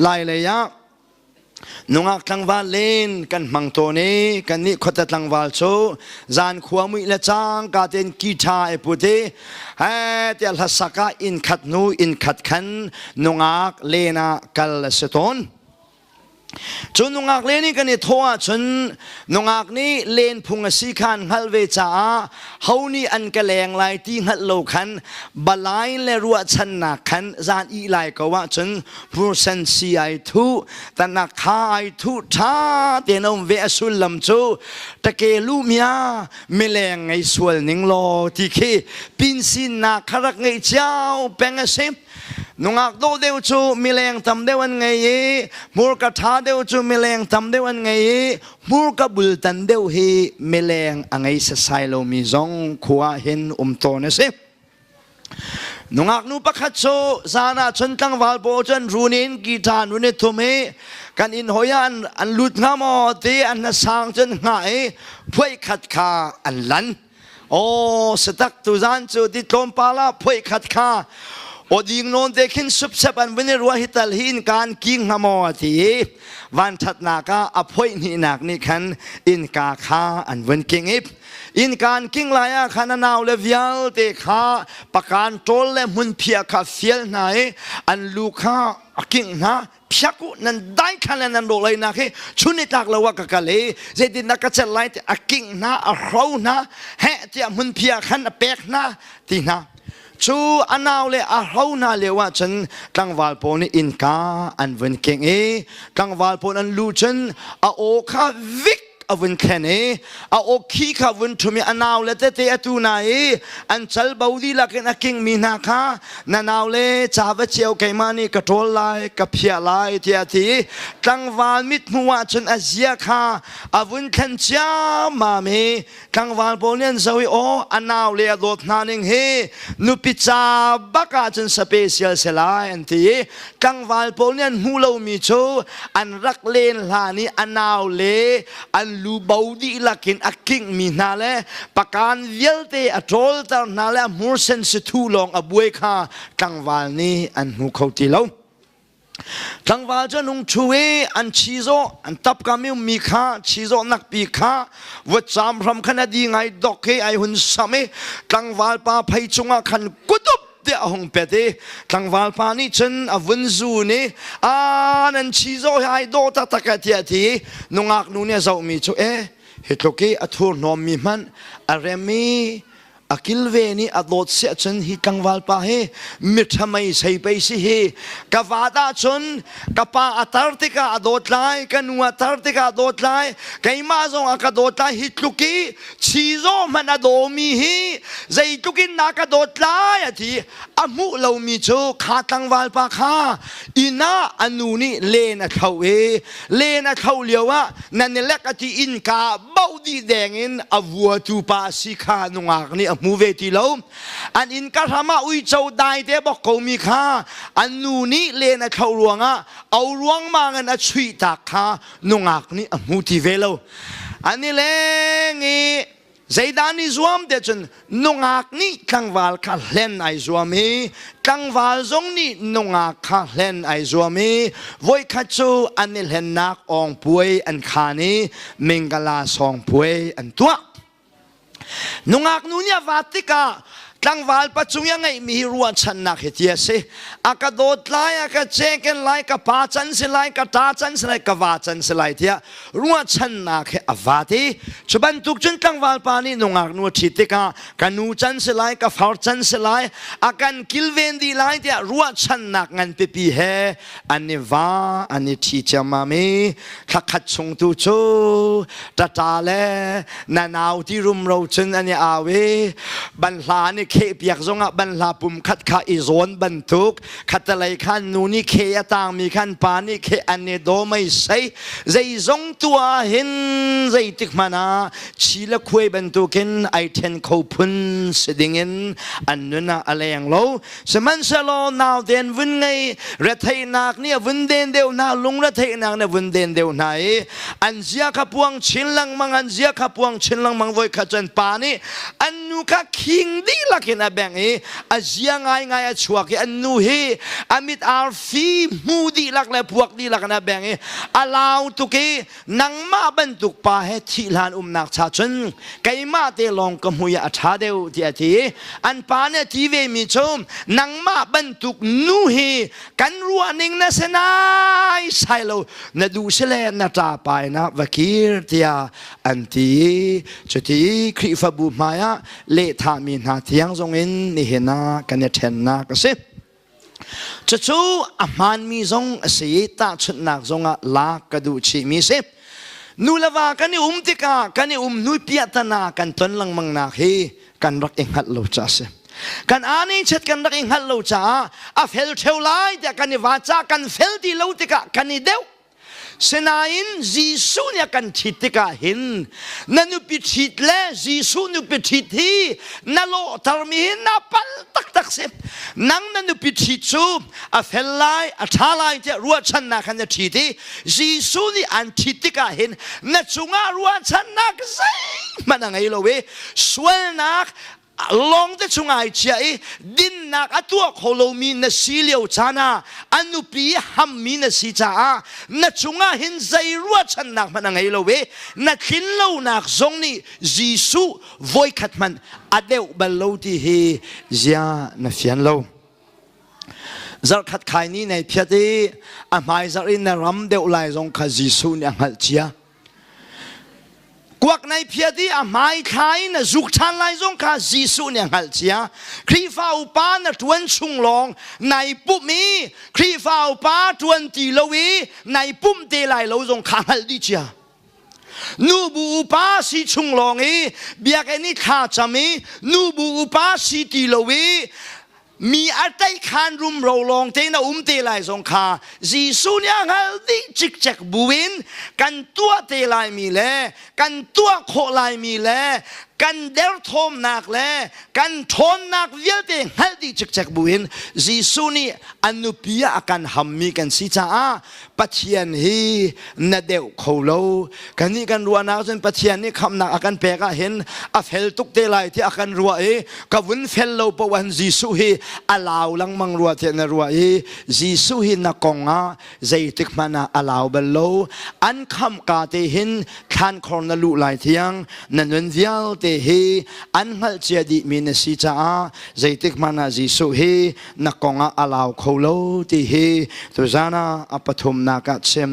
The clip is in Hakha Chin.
Lai lei ah nungak tlangval len kan hmang tawn i kannih khuate tlangval cu zan khua muih le cangka tein guitar i put i he tiah hlasak ah inn khat hnu inn khat khan nungak len ah kal a si tawn. Cu nungak len i kan i thawh ahcun nungak nih len phung a si kha an hngalh ve caah ho nih an ka leng lai ti hngalh lo khan balai le ruahchannak khan zan ih lai ko ahcun hmursen si ai thuh tanak kha ai thuh ṭha tein a um ve. A sullam cu take lumia mileng ngei sual ning law ti khi pinsinnak kha rak ngeih cio peng a si. Nungak dawh deuh cu mileng tam deuh an ngei i hmurka ṭha deuh cu mileng tam deuh an ngei i hmurka bultan deuh hi mileng a ngei sasai lomi zong khua hin um tawn a si. Nungak nu pakhat cu zan ah cun tlangval pawl cu an run in guitar nun i thum i kan inn hoi ah an lut hnga maw ti an hnasang cun hngah i phuai khat kha an lan. Aw satak tuzan cu ti tlawmpal ah phoih khat kha awding nawn te khin supsep an vun i ruah hi tal hi in kaan king hnga maw a ti i vanṭhatnak ah a phoih hnihnak nih khan innka kha an vun king i innka an king lai ah khan a nau le vialte kha pakaan ṭawl le hmunphiah kha fial hna i an lu kha a kingh hna. Phiak u, nan dai khan le nan rawh leinak hi chun i tlak lo ah ka kal i zeitin dah ka celh lai ti a kingh hna, a hro hna, heh tiah hmunphi ah khan a pek hna ti hna. Cu a nau le a hro hna lio ah cun tlangval pawl nih innka an vun kingh i tlangval pawl an luh cun a aw kha vik a vun thlen i a awkhi kha vun ṭhum i a naule tete a tu na i an cal bo dihlak in a kingmi hna kha, "Na naule ca va cio, keimah nih ka ṭawl lai, ka phiah lai," tiah a ti. Tlangval mithmuh ah cun a zia kha a vun thlen ciammam i tlangval pawl nih an zoh i, "Aw, a naule a dawt hna ning hi nupi ca bak ah cun sapesial si lai," an ti i tlangval pawl nih an hmuh lomi cu an rak len hlan i a naule an lu bo dihlak in a kinghmi hna le pakan vialte a ṭawlter hna le a hmursen sithu lawng a buai kha tlangval nih an hmu kho ti lo. Tlangval cu an hung ṭhu i an chizawh an tapkam i ummi kha chizawh nakpi kha vutcam hram khan a di ngai dok i ai hun sam i tlangval pa phei cungah khan kutup tiah a hung pet i tlangval pa nih cun a vun zun i, "A nan chizawh hi ai dawh taktak e," tiah a ti. Nungak nu nih a zohmi cu, "E, hi tluk i a thurhnawmmi hmanh a rem i a kilven i a dawt siah cun hi tlangval pa hi miṭha mei sei pei si hi. Ka vat ahcun ka pa a tar tikah a dawt lai, ka nu a tar tikah a dawt lai, keimah zong a ka dawt lai. Hi tluk i chizawh hmanh a dawmi hi zeitluk in na ka dawt lai," a ti. A hmuh lomi cu kha tlangval pa kha inn ah a nu nih len a thlo i len a thlo lio ah nan i lek a ti innka boh dih deng in a vuatu pa si kha nungak nih a hmu ve ti lo. An innka hram ah uico dai te bok komi kha an nu nih len a thlo ruangah o ruangmang in a chuih tak kha nungak nih a hmu ti ve lo. An i leng i zeidah ni zuam te cun nungak nih tlangval kha hlen ai zuam i tlangval zong nih nungak kha hlen ai zuam i voikhat cu an i hlennak awng puai an khaan i mingala sawng puai an tuah. Nungak nu nih a vat tikah tlangval pa cung i a ngeihmi hi ruahchannak hi ti a si: a ka dawt lai, a ka ceken lai, ka pa can si lai, ka ṭa can si lai, ka va can si lai tiah ruahchannak he a vat i cu bantuk cun tlangval pa nih nungak nu a ṭhit tikah ka nu can si lai, ka far can si lai, a kan kilven dih lai tiah ruahchannak ngan pipi he an i va, an i ṭhi ciammam i thla khat chung tu cu ṭaṭa le na nau ti rumro cun an i au i banhla an i khehpiak zongah banhla pum khat kha i zawn bantuk khatalei khan nu nih khe a tangmi khan pa nih khe an i daw mei sei. Zeizong tu ah hin zeitik hmanh ah chi le khuai bantukin ai ṭhen kho phun si dingin an nun ah a leng lo. Sihmanhsehlaw naute an vun ngei, retheihnak nih a vun den deuh hna, lungretheihnak nih a vun den deuh hna i an zia kha puang chin lengmang, an zia kha puang chin lengmang. Voikhat cun pa nih an nu kha khing dihlak taktak in a bengh i a zia ngaingai a chuak i an nu hi a mit arfi hmu dihlak le puak dihlak in a bengh i a lau tuk i nangmah bantuk pa he thih hlan umnak cha cun keimah te lawng ka hmui ah a ṭha deuh tiah a ti. An pa nih a ti ve mi cu nangmah bantuk nu hi kan ruahning na si nai sai lo, na duh si le na ṭa pa in ah va kir tiah an ti. Cuti Khrihfabu hmai ah lehthahmi hna tiang zongin nihin ah kan i ṭhennak a si. Cucu a hmaanmi zong a si i tahchunhnak zongah lak ka duh chihmi si. Nu le va kan i um tikah kan i um hnu piahtana kan ton lengmangnak hi kan rak i hngalh lo caah a si. Kan ani chet kan rak i hngalh lo caah a fel ṭheo lai tiah kan i va ca kan fel ti lo tikah kan i deuh. Sinain Jesuh nih a kan ṭhit tikah hin na nupi ṭhit le Jesuh nupi ṭhit hi na lawhtermi hi na palh taktak si. Nang na nupi ṭhit cu a fel lai, a ṭha lai tiah ruahchannak khan na ṭhit i Jesuh nih an ṭhit tikah hin na cungah ruahchannak zeihmanh a ngei lo i sualnak lawngte chung ai chia i dinnak a tuah kho lomi na si lio caan ah a nupi hammi na si caah na cungah hin zei ruahchannak hmanh a ngei lo i na tlin lonak zong nih Jesuh voikhat hmanh a deuh bal lo ti hi zia na fian lo. Zarhkhat khai ni nei phiat i a hmai zarh in na ram deuh lai zong kha Jesuh nih a hngalh cia. Kuak nai phiat i a hmai thla in a zuk ṭhan lai zong kha Jesuh nih a hngalh cia. Khrihfa upa na ṭuan chung lawng nai pumh i Khrihfa upa ṭuan ti lo i nai pumh te lai lo zong kha hngalh dih cia. Nubu upa si chung lawng i biakinn i thla cam i nubu upa si ti lo i mi a tlaihkhan rumro lawng te na um te lai zong kha Jesuh nih a hngalh dih cikcek buin kan tuah te laimi le kan tuah khawh laimi le kan derthawmnak le kan ṭhawnnak vialte hngalh dih cikcek buin Jesuh nih a nupi ah a kan hammi kan si caah Pathian hi na deuh kho lo. Kannih kan ruahnak cun Pathian nih khamhnak a kan pek ah hin a fel tuk te lai ti a kan ruah i ka vun fel lo paoh ah Jesuh hi a lau lengmang rua tiah na ruah i Jesuh hi na kong ah zeitik hmanh ah a lau bal lo. An khamh ka te hin thlankhor na luh lai thiang na nun vialte hi an hngalh cia dihmi na si caah zeitik hmanh ah Jesuh hi na kong ah a lau kho lo ti hi tuzan ah a pathumnak ah chim.